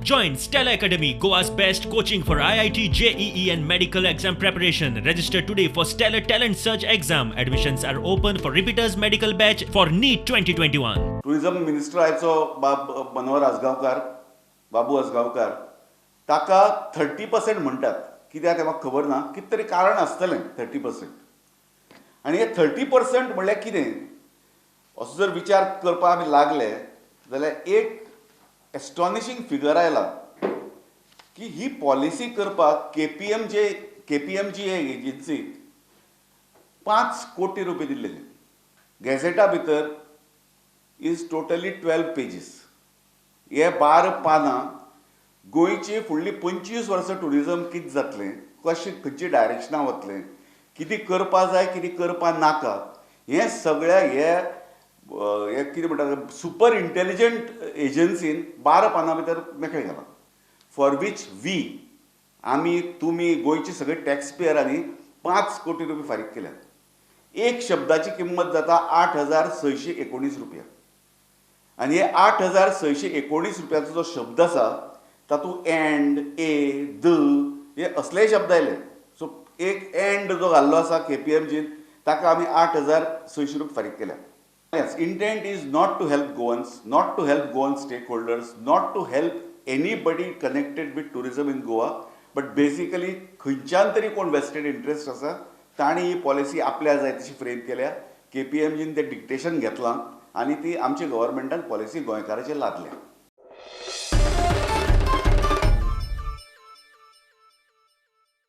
Join Stella Academy, Goa's best coaching for IIT, JEE, and medical exam preparation. Register today for Stellar Talent Search exam. Admissions are open for repeaters medical batch for NEET 2021. Tourism minister आयचो बाब मनोहर आजगांवकार, बाबू आजगांवकार, ताका 30% म्हणटात. कित्याक तें म्हाका खबर ना, कितें तरी कारण आसतलें 30%. आनी हे 30% म्हणल्यार कितें असो जर विचार करपाक आमी लागले जाल्यार एक एस्टॉनिशींग फिगर आयला की ही पॉलिसी करपाक केपीएमजी हे एजन्सीक 5 कोटी रुपये दिल्ले. गॅझेटा भितर is totally 12 pages. हे 12 पानां गोंयची फुडलीं 25 वर्सां टुरिजम कितें जातलें, कशें खंयच्या डायरेक्शनान वतलें, कितें करपा जाय, कितें करपा नाका, हें सगळें हे हे कितें म्हणटा, सुपर इंटेलिजंट एजन्सीन 12 पानां भितर मेकळें केलां, फॉर which we, आमी, तुमी, गोंयचे सगळे टॅक्स पेयरांनी 5 कोटी रुपया फारीक केल्यात. एक शब्दाची किंमत जाता 8619 रुपया. आनी हे 8619 रुपयाचो जो शब्द आसा, तातूंत एंड, ए, the हे असलेय शब्द आयले. सो एक एंड जो घाल्लो आसा केपीएमजीन, ताका आमी 8600 रुपया फारीक केल्या. Yes, intent is not to help Goans, not to help Goan stakeholders, not to help anybody connected with tourism in Goa, but basically खंयच्यान तरी कोण वेस्टेड इंट्रस्ट आसा, तांणी ही पॉलिसी आपल्या जाय तशी फ्रेम केल्या. केपीएमजीन तें डिक्टेशन घेतलां आनी ती आमच्या गव्हर्मेंटान पॉलिसी गोंयकाराचेर लादल्या.